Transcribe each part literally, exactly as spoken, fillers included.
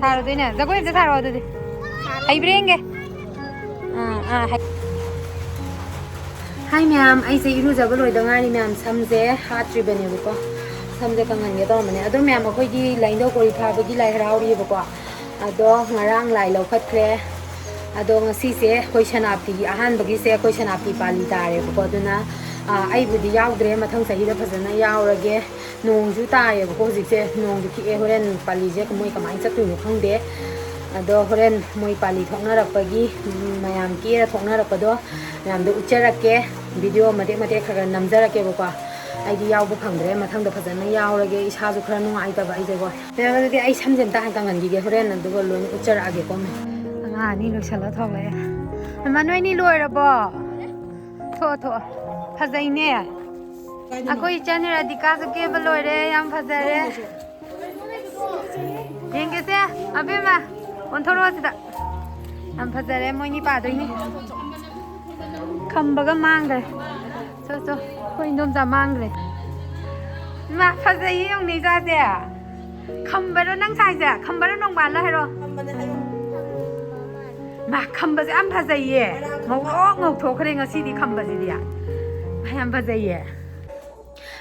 ꯁꯥꯔꯨꯗꯣꯏꯅꯦ꯫ ꯖꯒꯣꯏ ꯑꯝꯇ ꯁꯥꯔꯣ ꯑꯗꯨꯗꯤ꯫ ꯍꯩꯕ꯭ꯔꯥ ꯌꯦꯡꯒꯦ꯫ ꯑꯥ, ꯑꯥ, ꯍꯩ-, ꯍꯥꯏ ꯃꯌꯥꯝ, ꯑꯩꯁꯦ ꯏꯔꯨꯖꯕ ꯂꯣꯏꯗ ꯉꯥꯏꯔꯤ ꯃꯌꯥꯝ, ꯁꯝꯁꯦ ꯍꯥꯠꯇ꯭ꯔꯤꯕꯅꯦꯕꯀꯣ꯫ ꯁꯝꯁꯦ ꯀꯪꯍꯟꯒꯦ ꯇꯧꯔꯝꯕꯅꯦ꯫ ꯑꯗꯣ ꯃꯌꯥꯝ, ꯑꯩꯈꯣꯏꯒꯤ ꯂꯥꯏꯅꯤꯡꯊꯧ ꯀꯣꯔꯤ ꯐꯥꯕꯒꯤ ꯂꯥꯏ ꯍꯔꯥꯎꯔꯤꯕꯀꯣ꯫ ꯑꯗꯣ ꯉꯔꯥꯡ ꯂꯥꯏ ꯂꯧꯈꯠꯈ꯭ꯔꯦ꯫ ꯑꯗꯣ ꯉꯁꯤꯁꯦ ꯑꯩꯈꯣꯏ ꯁꯦꯅꯥꯄꯇꯤꯒꯤ ꯑꯍꯥꯟꯕꯒꯤꯁꯦ ꯑꯩꯈꯣꯏ ꯁꯦꯅꯥꯄꯇꯤ ꯄꯥꯂꯤ ꯇꯥꯔꯦꯕꯀꯣ꯫ ꯑꯗꯨꯅ, ꯑꯥ, ꯑꯩꯕꯨꯗꯤ ꯌꯥꯎꯗ꯭ꯔꯦ, ꯃꯊꯪ ꯆꯍꯤꯗ ꯐꯖꯅ ꯌꯥꯎꯔꯒꯦ꯫ ꯅꯣꯡꯁꯨ ꯇꯥꯏꯌꯦꯕꯀꯣ ꯍꯧꯖꯤꯛꯁꯦ, ꯅꯣꯡꯁꯨ ꯈꯤꯛꯑꯦ꯫ ꯍꯣꯔꯦꯟ ꯄꯥꯂꯤꯁꯦ ꯃꯣꯏ ꯀꯃꯥꯏꯅ ꯆꯠꯇꯣꯏꯅꯣ ꯈꯪꯗꯦ꯫ ꯑꯗꯣ ꯍꯣꯔꯦꯟ ꯃꯣꯏ ꯄꯥꯂꯤ ꯊꯣꯛꯅꯔꯛꯄꯒꯤ, ꯎꯝ, ꯃꯌꯥꯝ ꯀꯦꯔ ꯊꯣꯛꯅꯔꯛꯄꯗꯣ ꯃꯌꯥꯝꯗꯣ ꯎꯠꯆꯔꯛꯀꯦ꯫ ꯚꯤꯗꯤꯑꯣ ꯃꯇꯦꯛ ꯃꯇꯦꯛ ꯈꯔ ꯈꯔ ꯅꯝꯖꯔꯛꯀꯦꯕꯀꯣ꯫ ꯑꯩꯗꯤ ꯌꯥꯎꯕ ꯐꯪꯗ꯭ꯔꯦ, ꯃꯊꯪꯗ ꯐꯖꯅ ꯌꯥꯎꯔꯒꯦ꯫ ꯏꯁꯥꯁꯨ ꯈꯔ ꯅꯨꯡꯉꯥꯏꯇꯕ ꯑꯩꯁꯦꯀꯣ꯫ ꯃꯌꯥꯝ, ꯑꯗꯨꯗꯤ ꯑꯩ ꯁꯝꯁꯦ ꯑꯝꯇ ꯍꯥꯟꯅ ꯀꯪꯍꯟꯈꯤꯒꯦ, ꯍꯣꯔꯦꯟ ꯑꯗꯨꯒ ꯂꯣꯏꯅ ꯎꯠꯆꯔꯛꯑꯒꯦꯀꯣ꯫ ꯑꯉꯥꯡ ꯑꯅꯤ ꯂꯣꯏꯁꯜꯂ ꯊꯣꯛꯂꯛꯑꯦ꯫ ꯃꯃꯥ, ꯅꯣꯏꯅꯤ ꯂꯣꯏꯔꯕꯣ? ꯊꯣꯛꯑꯣ, ꯊꯣꯛꯑꯣ꯫ ꯐꯖꯩꯅꯦ꯫ ꯑꯩꯈꯣꯏ ꯏꯆꯟ ꯔꯥꯙꯤꯀꯥꯁꯨ ꯀꯦꯕ ꯂꯣꯏꯔꯦ, ꯌꯥꯝ ꯐꯖꯔꯦ꯫ ꯌꯦꯡꯒꯦꯁꯦ, ꯑꯕꯦꯝꯃ, ꯑꯣꯟꯊꯣꯔꯛꯑꯣ ꯁꯤꯗ꯫ ꯌꯥꯝ ꯐꯖꯔꯦ, ꯃꯣꯏꯅꯤ ꯄꯥꯗꯣꯏꯅꯤ꯫ ꯈꯝꯕꯒ ꯃꯥꯡꯈ꯭ꯔꯦ꯫ ꯆꯣ, ꯆꯣ, ꯑꯩꯈꯣꯏ ꯏꯟꯗꯣꯝꯆꯥ ꯃꯥꯡꯈ꯭ꯔꯦ꯫ ꯏꯃꯥ, ꯐꯖꯩꯌꯦ, ꯌꯦꯡꯉꯨꯅꯦ ꯏꯆꯥꯁꯦ꯫ ꯈꯝꯕꯔꯣ ꯅꯪ ꯁꯥꯏꯁꯦ? ꯈꯝꯕꯔꯣ ꯅꯣꯡꯕꯥꯜꯂꯣ ꯍꯥꯏꯔꯣ? ꯃꯥ, ꯈꯝꯕꯁꯦ ꯌꯥꯝ ꯐꯖꯩꯌꯦ꯫ ꯉꯧꯔꯣꯛ ꯉꯧꯊꯣꯛꯈ꯭ꯔꯦ ꯉꯁꯤꯗꯤ ꯈꯝꯕꯁꯤꯗꯤ꯫ ꯃꯥ, ꯌꯥꯝ ꯐꯖꯩꯌꯦ꯫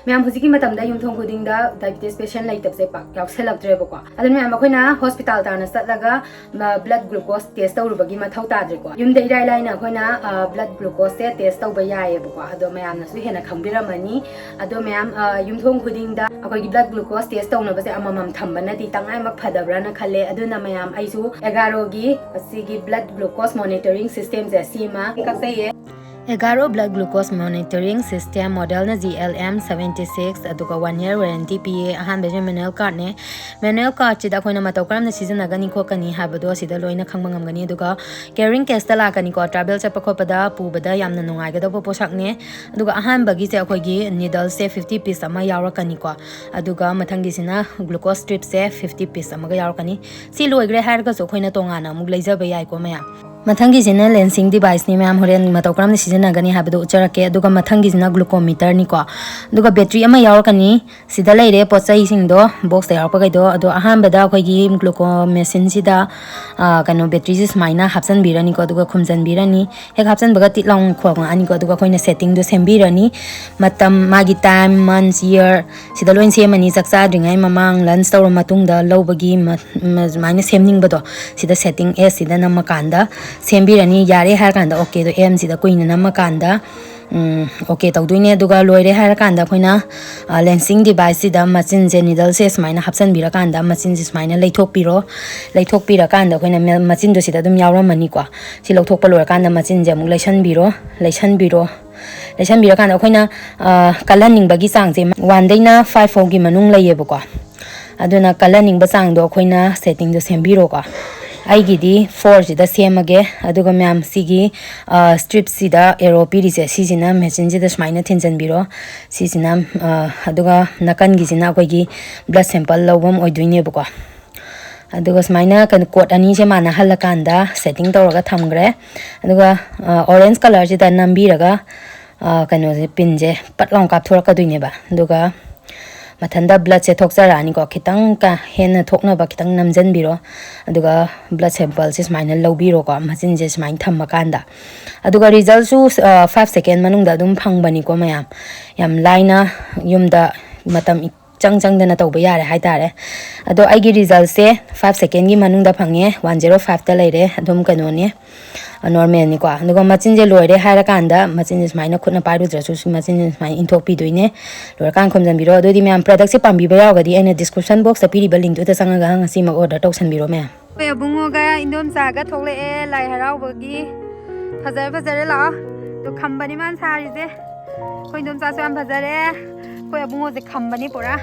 ꯃꯌꯥꯝ, ꯍꯧꯖꯤꯛꯀꯤ ꯃꯇꯝꯗ ꯌꯨꯝꯊꯣꯡ ꯈꯨꯗꯤꯡꯗ diabetes patient ꯂꯩꯇꯕꯁꯦ ꯄꯥꯛ ꯌꯥꯎꯁꯜꯂꯛꯇ꯭ꯔꯦꯕꯀꯣ꯫ ꯑꯗꯨꯅ ꯃꯌꯥꯝ, ꯑꯩꯈꯣꯏꯅ hospital ꯇꯥꯟꯅ ꯆꯠꯂꯒ, ꯃ, blood glucose test ꯇꯧꯔꯨꯕꯒꯤ ꯃꯊꯧ ꯇꯥꯗ꯭ꯔꯦꯀꯣ꯫ ꯌꯨꯝꯗ ꯏꯔꯥꯏ ꯂꯥꯏꯅ ꯑꯩꯈꯣꯏꯅ, ꯑ, blood glucose ꯁꯦ test ꯇꯧꯕ ꯌꯥꯏꯌꯦꯕꯀꯣ꯫ ꯑꯗꯣ ꯃꯌꯥꯝꯅꯁꯨ ꯍꯦꯟꯅ ꯈꯪꯕꯤꯔꯝꯃꯅꯤ꯫ ꯑꯗꯣ ꯃꯌꯥꯝ, ꯑ, ꯌꯨꯝꯊꯣꯡ ꯈꯨꯗꯤꯡꯗ ꯑꯩꯈꯣꯏꯒꯤ blood glucose test ꯇꯧꯅꯕꯁꯦ ꯑꯃꯃꯝ ꯊꯝꯕꯅꯗꯤ ꯇꯉꯥꯏꯃꯛ ꯐꯗꯕ꯭ꯔꯥꯅ ꯈꯜꯂꯦ꯫ ꯑꯗꯨꯅ ꯃꯌꯥꯝ, ꯑꯩꯁꯨ ꯑꯦꯒꯥꯔꯣꯒꯤ ꯑꯁꯤꯒꯤ blood glucose monitoring system ꯁꯦ ꯁꯤꯃ ꯀꯛꯆꯩꯌꯦ꯫ ꯑꯦꯒꯥꯔꯣ blood glucose monitoring system, model ꯅ G L M seventy six, ꯑꯗꯨꯒ one year warranty ꯄꯤꯌꯦ꯫ ꯑꯍꯥꯟꯕꯁꯦ manual card ꯅꯦ꯫ Manual card ꯁꯤꯗ ꯑꯩꯈꯣꯏꯅ ꯃꯇꯧ ꯀꯔꯝꯅ ꯁꯤꯖꯤꯟꯅꯒꯅꯤ ꯈꯣꯠꯀꯅꯤ ꯍꯥꯏꯕꯗꯣ ꯁꯤꯗ ꯂꯣꯏꯅ ꯈꯪꯕ ꯉꯝꯒꯅꯤ꯫ ꯑꯗꯨꯒ carrying case ꯇ ꯂꯥꯛꯀꯅꯤꯀꯣ, travel ꯆꯠꯄ ꯈꯣꯠꯄꯗ ꯄꯨꯕꯗ ꯌꯥꯝꯅ ꯅꯨꯡꯉꯥꯏꯒꯗꯧꯕ ꯄꯣꯠꯁꯛꯅꯦ꯫ ꯑꯗꯨꯒ ꯑꯍꯥꯟꯕꯒꯤꯁꯦ ꯑꯩꯈꯣꯏꯒꯤ needle ꯁꯦ fifty piece ꯑꯃ ꯌꯥꯎꯔꯛꯀꯅꯤꯀꯣ꯫ ꯑꯗꯨꯒ ꯃꯊꯪꯒꯤꯁꯤꯅ glucose strip ꯁꯦ fifty piece ꯑꯃꯒ ꯌꯥꯎꯔꯛꯀꯅꯤ꯫ ꯁꯤ ꯂꯣꯏꯈ꯭ꯔꯦ ꯍꯥꯏꯔꯒꯁꯨ ꯑꯩꯈꯣꯏꯅ ꯇꯣꯉꯥꯟꯅ ꯑꯃꯨꯛ ꯂꯩꯖꯕ ꯌꯥꯏꯀꯣ ꯃꯌꯥꯝ꯫ ꯃꯊꯪꯒꯤꯁꯤꯅ lancing device ꯅꯤ ꯃꯌꯥꯝ, ꯍꯣꯔꯦꯟ ꯃꯇꯧ ꯀꯔꯝꯅ ꯁꯤꯖꯤꯟꯅꯒꯅꯤ ꯍꯥꯏꯕꯗꯣ ꯎꯠꯆꯔꯛꯀꯦ꯫ ꯑꯗꯨꯒ ꯃꯊꯪꯒꯤꯁꯤꯅ glucometer ꯅꯤꯀꯣ꯫ ꯑꯗꯨꯒ battery ꯑꯃ ꯌꯥꯎꯔꯛꯀꯅꯤ꯫ ꯁꯤꯗ ꯂꯩꯔꯦ ꯄꯣꯠ ꯆꯩꯁꯤꯡꯗꯣ, box ꯇ ꯌꯥꯎꯔꯛꯄꯈꯩꯗꯣ꯫ ꯑꯗꯣ ꯑꯍꯥꯟꯕꯗ ꯑꯩꯈꯣꯏꯒꯤ glucose machine ꯁꯤꯗ, ꯑ, ꯀꯩꯅꯣ, battery ꯁꯦ ꯁꯨꯃꯥꯏꯅ ꯍꯥꯞꯆꯤꯟꯕꯤꯔꯅꯤꯀꯣ, ꯑꯗꯨꯒ ꯈꯨꯝꯖꯤꯟꯕꯤꯔꯅꯤ꯫ ꯍꯦꯛ ꯍꯥꯞꯆꯤꯟꯕꯒ ꯇꯤꯠ ꯂꯥꯎꯅ ꯈꯣꯡꯉꯛꯑꯅꯤꯀꯣ꯫ ꯑꯗꯨꯒ ꯑꯩꯈꯣꯏꯅ setting ꯗꯣ ꯁꯦꯝꯕꯤꯔꯅꯤ꯫ ꯃꯇꯝ, ꯃꯥꯒꯤ time, months, year, ꯁꯤꯗ ꯂꯣꯏ ꯁꯦꯝꯃꯅꯤ꯫ ꯆꯥꯛ ꯆꯥꯗ꯭ꯔꯤꯉꯩ ꯃꯃꯥꯡ, lunch ꯇꯧꯔ ꯃꯇꯨꯡꯗ ꯂꯧꯕꯒꯤ ꯃ-, ꯃ-, ꯁꯨꯃꯥꯏꯅ ꯁꯦꯝꯅꯤꯡꯕꯗꯣ, ꯁꯤꯗ setting S ꯁꯤꯗ ꯅꯝꯃꯀꯥꯟꯗ ꯁꯦꯝꯕꯤꯔꯅꯤ꯫ ꯌꯥꯔꯦ ꯍꯥꯏꯔꯀꯥꯟꯗ OK ꯗꯣ, M ꯁꯤꯗ ꯀꯨꯏꯅ ꯅꯝꯃꯀꯥꯟꯗ, ꯎꯝ, OK ꯇꯧꯗꯣꯏꯅꯦ꯫ ꯑꯗꯨꯒ ꯂꯣꯏꯔꯦ ꯍꯥꯏꯔꯀꯥꯟꯗ ꯑꯩꯈꯣꯏꯅ, ꯑ, lancing device ꯁꯤꯗ ꯃꯆꯤꯟꯁꯦ, needle ꯁꯦ ꯁꯨꯃꯥꯏꯅ ꯍꯥꯞꯆꯤꯟꯕꯤꯔꯀꯥꯟꯗ ꯃꯆꯤꯟꯁꯦ ꯁꯨꯃꯥꯏꯅ ꯂꯩꯊꯣꯛꯄꯤꯔꯣ꯫ ꯂꯩꯊꯣꯛꯄꯤꯔꯀꯥꯟꯗ ꯑꯩꯈꯣꯏꯅ ꯃ-, ꯃꯆꯤꯟꯗꯣ ꯁꯤꯗ ꯑꯗꯨꯝ ꯌꯥꯎꯔꯝꯃꯅꯤꯀꯣ꯫ ꯁꯤ ꯂꯧꯊꯣꯛꯄ ꯂꯣꯏꯔꯀꯥꯟꯗ ꯃꯆꯤꯟꯁꯦ ꯑꯃꯨꯛ ꯂꯩꯁꯟꯕꯤꯔꯣ, ꯂꯩꯁꯟꯕꯤꯔꯣ꯫ ꯂꯩꯁꯟꯕꯤꯔꯀꯥꯟꯗ ꯑꯩꯈꯣꯏꯅ, ꯑ, ꯀꯜꯍꯟꯅꯤꯡꯕꯒꯤ ꯆꯥꯡꯁꯦ one ꯗꯩꯅ five ꯐꯥꯎꯒꯤ ꯃꯅꯨꯡ ꯂꯩꯌꯦꯕꯀꯣ꯫ ꯑꯗꯨꯅ ꯀꯜꯍꯟꯅꯤꯡꯕ ꯆꯥꯡꯗꯣ ꯑꯩꯈꯣꯏꯅ setting ꯗꯣ ꯁꯦꯝꯕꯤꯔꯣꯀꯣ꯫ ꯑꯩꯒꯤꯗꯤ four ꯁꯤꯗ ꯁꯦꯝꯃꯒꯦ꯫ ꯑꯗꯨꯒ ꯃꯌꯥꯝ ꯁꯤꯒꯤ, ꯑ, strip ꯁꯤꯗ arrow ꯄꯤꯔꯤꯁꯦ, ꯁꯤꯁꯤꯅ machine ꯁꯤꯗ ꯁꯨꯃꯥꯏꯅ ꯊꯤꯟꯖꯟꯕꯤꯔꯣ꯫ ꯁꯤꯁꯤꯅ, ꯑ, ꯑꯗꯨꯒ ꯅꯥꯀꯟꯒꯤꯁꯤꯅ ꯑꯩꯈꯣꯏꯒꯤ blood sample ꯂꯧꯐꯝ ꯑꯣꯏꯗꯣꯏꯅꯦꯕꯀꯣ꯫ ꯑꯗꯨꯒ ꯁꯨꯃꯥꯏꯅ ꯀꯩꯅꯣ, cord ꯑꯅꯤꯁꯦ ꯃꯥꯟꯅꯍꯜꯂꯀꯥꯟꯗ setting ꯇꯧꯔꯒ ꯊꯝꯈ꯭ꯔꯦ꯫ ꯑꯗꯨꯒ, ꯑ, orange colour ꯁꯤꯗ ꯅꯝꯕꯤꯔꯒ, ꯑ, ꯀꯩꯅꯣꯁꯦ, pin ꯁꯦ ꯄꯠ ꯂꯥꯎꯅ ꯀꯥꯞꯊꯣꯔꯛꯀꯗꯣꯏꯅꯦꯕ꯫ ꯑꯗꯨꯒ ꯃꯊꯟꯇ blood ꯁꯦ ꯊꯣꯛꯆꯔꯛꯑꯅꯤꯀꯣ꯫ ꯈꯤꯇꯪ ꯀ-, ꯍꯦꯟꯅ ꯊꯣꯛꯅꯕ ꯈꯤꯇꯪ ꯅꯝꯖꯟꯕꯤꯔꯣ꯫ ꯑꯗꯨꯒ blood sample ꯁꯦ ꯁꯨꯃꯥꯏꯅ ꯂꯧꯕꯤꯔꯣꯀꯣ, ꯃꯆꯤꯟꯁꯦ ꯁꯨꯃꯥꯏꯅ ꯊꯝꯃꯀꯥꯟꯗ꯫ ꯑꯗꯨꯒ result ꯁꯨ, ꯑ, five second ꯃꯅꯨꯡꯗ ꯑꯗꯨꯝ ꯐꯪꯕꯅꯤꯀꯣ ꯃꯌꯥꯝ꯫ ꯌꯥꯝ ꯂꯥꯏꯅ ꯌꯨꯝꯗ ꯃꯇꯝ ꯏꯆꯪ ꯆꯪꯗꯅ ꯇꯧꯕ ꯌꯥꯔꯦ ꯍꯥꯏꯇꯥꯔꯦ꯫ ꯑꯗꯣ ꯑꯩꯒꯤ result ꯁꯦ five second ꯒꯤ ꯃꯅꯨꯡꯗ ꯐꯪꯉꯦ, one zero five ꯇ ꯂꯩꯔꯦ, ꯑꯗꯨꯝ ꯀꯩꯅꯣꯅꯦ, ꯑ, normal ꯅꯤꯀꯣ꯫ ꯑꯗꯨꯒ ꯃꯆꯤꯟꯁꯦ ꯂꯣꯏꯔꯦ ꯍꯥꯏꯔꯀꯥꯟꯗ ꯃꯆꯤꯟꯁꯦ ꯁꯨꯃꯥꯏꯅ ꯈꯨꯠꯅ ꯄꯥꯏꯔꯨꯗ꯭ꯔꯁꯨ ꯁꯤ ꯃꯆꯤꯟꯁꯦ ꯁꯨꯃꯥꯏꯅ ꯏꯟꯊꯣꯛꯄꯤꯗꯣꯏꯅꯦ꯫ ꯂꯣꯏꯔꯀꯥꯟꯗ ꯈꯨꯝꯖꯟꯕꯤꯔꯣ꯫ ꯑꯗꯨꯗꯤ ꯃꯌꯥꯝ product ꯁꯦ ꯄꯥꯝꯕꯤꯕ ꯌꯥꯎꯔꯒꯗꯤ ꯑꯩꯅ description box ꯇ ꯄꯤꯔꯤꯕ link ꯇꯨꯗ ꯆꯪꯉꯒ ꯉꯁꯤꯃꯛ order ꯇꯧꯁꯟꯕꯤꯔꯣ ꯃꯌꯥꯝ꯫ ꯑꯩꯈꯣꯏ ꯑꯕꯨꯡꯉꯣꯒ ꯏꯟꯗꯣꯝꯆꯥꯒ ꯊꯣꯛꯂꯛꯑꯦ ꯂꯥꯏ ꯍꯔꯥꯎꯕꯒꯤ꯫ ꯐꯖꯔꯦ, ꯐꯖꯔꯦ, ꯂꯥꯛꯑꯣ꯫ ꯑꯗꯣ ꯈꯝꯕꯅꯤ ꯃꯥꯅ ꯁꯥꯔꯤꯁꯦ꯫ ꯑꯩꯈꯣꯏ ꯏꯗꯣꯝꯆꯥꯁꯨ ꯌꯥꯝ ꯐꯖꯔꯦ꯫ ꯑꯩꯈꯣꯏ ꯑꯕꯨꯡꯉꯣꯁꯦ ꯈꯝꯕꯅꯤ ꯄꯨꯔꯥ꯫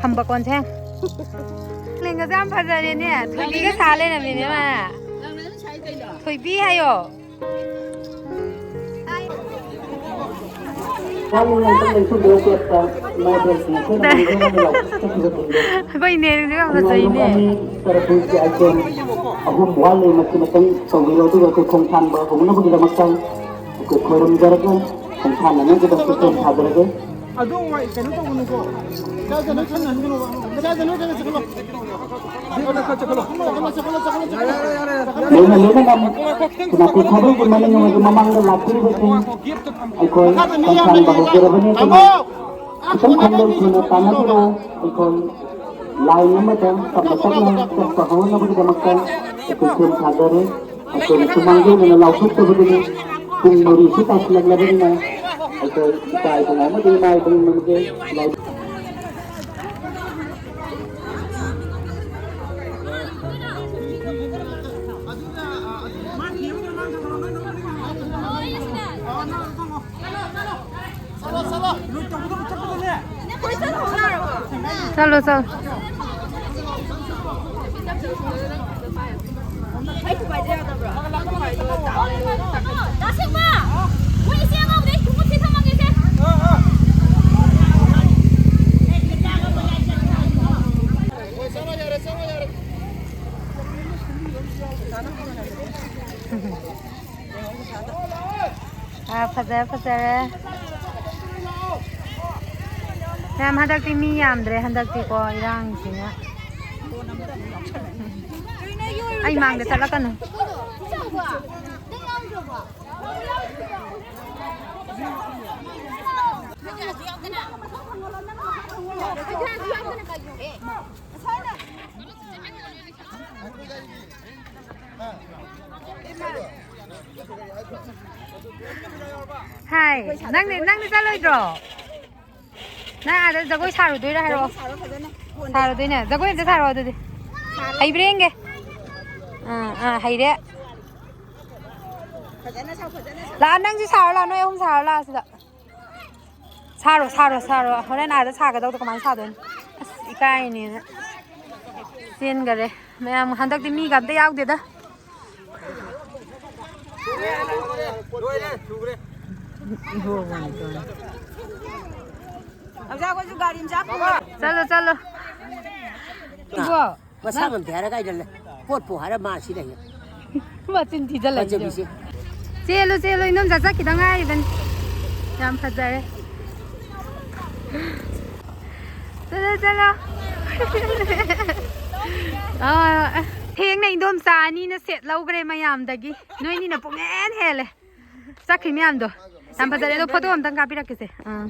ꯈꯝꯕ ꯀꯣꯟꯁꯦ꯫ ꯂꯦꯡꯒꯁꯦ ꯌꯥꯝ ꯐꯖꯔꯦꯅꯦ꯫ ꯊꯣꯏꯕꯤꯒ ꯁꯥ ꯂꯩꯔꯝꯃꯤꯅꯦ ꯃꯥ꯫ ꯊꯣꯏꯕꯤ ꯍꯥꯏꯌꯣ꯫ ꯑꯩꯈꯣꯏ ꯏꯅꯦꯁꯨ ꯌꯥꯝ ꯐꯖꯩꯅꯦ꯫ ꯇꯔꯕꯨꯖꯀꯤ item ꯑꯍꯨꯝ ꯋꯥꯠꯂꯤ, ꯃꯁꯤ ꯃꯇꯪ ꯇꯧꯕꯤꯔꯣ, ꯑꯗꯨꯒ ꯑꯩꯈꯣꯏ ꯈꯣꯡ ꯊꯥꯡꯕ ꯍꯧꯅꯕꯒꯤꯗꯃꯛꯇ ꯑꯩꯈꯣꯏ ꯈꯣꯏꯔꯝꯖꯔꯒ ꯈꯣꯡ ꯊꯥꯡꯅꯅꯕꯒꯤꯗꯃꯛꯇ ꯁꯦꯝ ꯁꯥꯖꯔꯒꯦ꯫ ꯑꯗꯣ ꯀꯩꯅꯣ ꯇꯧꯒꯅꯨꯀꯣ꯫ ꯏꯆꯥꯁꯦ ꯅꯣꯏ ꯈꯟꯅꯍꯟꯒꯅꯣꯕ꯫ ꯏꯆꯥꯁꯦ ꯅꯣꯏ ꯈꯟꯅ ꯆꯠꯈ꯭ꯔꯣ꯫ ꯆꯠꯈ꯭ꯔꯣ, ꯆꯠꯈ꯭ꯔꯣ, ꯆꯠꯈ꯭ꯔꯣ꯫ ꯂꯣꯏꯅ ꯂꯣꯏꯅꯅ ꯁꯦꯅꯥꯄꯇꯤ ꯁꯥꯗꯨꯒꯤ ꯃꯅꯤꯡ ꯑꯃꯗꯤ ꯃꯃꯥꯡꯗ ꯂꯥꯛꯄꯤꯔꯤꯕꯁꯤꯡ ꯑꯩꯈꯣꯏ ꯈꯣꯡꯊꯥꯡꯕ ꯍꯧꯖꯔꯕꯅꯤ꯫ ꯑꯗꯨꯅ ꯈꯤꯇꯪ ꯈꯣꯡꯖꯦꯜ ꯊꯨꯅ ꯇꯥꯟꯅꯕꯤꯔꯣ꯫ ꯑꯩꯈꯣꯏ line ꯑꯃꯗ ꯇꯞꯅ ꯇꯞꯅ ꯆꯠꯄ ꯍꯧꯅꯕꯒꯤꯗꯃꯛꯇ ꯑꯩꯈꯣꯏ ꯁꯦꯝ ꯁꯥꯖꯔꯦ꯫ ꯑꯩꯈꯣꯏꯅꯁꯨ ꯃꯥꯡꯖꯧꯅꯅ ꯂꯥꯎꯊꯣꯛꯆꯕꯗꯨꯅꯤ꯫ ꯄꯨꯡ ꯃꯔꯤꯁꯨ ꯇꯥꯁꯤꯜꯂꯛꯂꯕꯅꯤꯅ ꯑꯩꯈꯣꯏ ꯏꯄꯥ ꯏꯕꯨꯡ ꯑꯃꯗꯤ ꯏꯃꯥ ꯏꯕꯨꯡ ꯑꯃꯒꯤ ꯂꯥꯏ- ꯆꯠꯂꯣ, ꯆꯠꯂꯣ꯫ ꯑꯥ, ꯐꯖꯔꯦ, ꯐꯖꯔꯦ꯫ ꯃꯌꯥꯝ, ꯍꯟꯗꯛꯇꯤ ꯃꯤ ꯌꯥꯝꯗ꯭ꯔꯦ, ꯍꯟꯗꯛꯇꯤꯀꯣ, ꯏꯔꯥꯡꯁꯤꯅ꯫ ꯑꯩ ꯃꯥꯡꯗ ꯆꯠꯂꯛꯀꯅꯨ꯫ ꯍꯥꯏ, ꯅꯪꯗꯤ, ꯅꯪꯗꯤ ꯆꯠꯂꯣꯏꯗ꯭ꯔꯣ? ꯅꯪ ꯑꯥꯗ ꯖꯒꯣꯏ ꯁꯥꯔꯨꯗꯣꯏꯔꯥ ꯍꯥꯏꯔꯛꯑꯣ꯫ ꯖꯒꯣꯏ ꯁꯥꯔꯣ ꯐꯖꯅ꯫ ꯁꯥꯔꯨꯗꯣꯏꯅꯦ꯫ ꯖꯒꯣꯏ ꯑꯝꯇ ꯁꯥꯔꯛꯑꯣ ꯑꯗꯨꯗꯤ꯫ ꯁꯥꯔꯣ꯫ ꯍꯩꯕ꯭ꯔꯥ ꯌꯦꯡꯒꯦ꯫ ꯑꯥ, ꯑꯥ, ꯍꯩꯔꯦ꯫ ꯂꯥꯛꯑꯣ, ꯅꯪꯁꯨ ꯁꯥꯔꯣ ꯂꯥꯛꯑꯣ, ꯅꯣꯏ ꯑꯍꯨꯝ ꯁꯥꯔꯣ ꯂꯥꯛꯑꯣ ꯁꯤꯗ꯫ ꯁꯥꯔꯣ, ꯁꯥꯔꯣ, ꯁꯥꯔꯣ꯫ ꯍꯣꯔꯦꯟ ꯑꯥꯗ ꯁꯥꯒꯗꯧꯗꯣ ꯀꯃꯥꯏꯅ ꯁꯥꯗꯣꯏꯅꯣ? ꯑꯁ, ꯏꯀꯥꯏꯅꯦꯅ ꯆꯦꯟꯈꯔꯦ꯫ ꯃꯌꯥꯝ ꯍꯟꯗꯛꯇꯤ ꯃꯤꯒ ꯑꯝꯇ ꯌꯥꯎꯗꯦꯗ꯫ ꯆꯠꯂꯣ, ꯆꯠꯂꯣ꯫ ꯏꯕꯣ꯫ ꯃꯁꯥ ꯉꯝꯗꯦ ꯍꯥꯏꯔ ꯀꯥꯏꯗ ꯂꯩ? ꯄꯣꯠꯄꯨ ꯍꯥꯏꯔ ꯃꯥ ꯁꯤ ꯂꯩꯌꯦ꯫ ꯃꯆꯤꯟ ꯊꯤꯖꯜꯂꯛꯏꯁꯦ꯫ ꯐꯖꯕꯤꯁꯦ꯫ ꯆꯦꯜꯂꯨ, ꯆꯦꯜꯂꯨ, ꯏꯅꯝꯆꯥ ꯆꯠꯈꯤꯗ ꯉꯥꯏꯔꯤꯕꯅꯤ꯫ ꯌꯥꯝ ꯐꯖꯔꯦ꯫ ꯆꯠꯂꯣ, ꯆꯠꯂꯣ꯫ ꯑꯥ, ꯊꯦꯡꯅ ꯏꯟꯗꯣꯝꯆꯥ ꯑꯅꯤꯅ ꯁꯦꯠ ꯂꯧꯈ꯭ꯔꯦ ꯃꯌꯥꯝꯗꯒꯤ꯫ ꯅꯣꯏꯅꯤꯅ ꯄꯨꯡꯍꯦꯟ ꯍꯦꯜꯂꯦ꯫ ꯆꯠꯈ꯭ꯔꯤ ꯃꯌꯥꯝꯗꯣ꯫ ꯌꯥꯝ ꯐꯖꯔꯦ꯫ ꯑꯗꯣ ꯐꯣꯇꯣ ꯑꯝꯇꯪ ꯀꯥꯞꯄꯤꯔꯛꯀꯦꯁꯦ꯫ ꯑꯥ꯫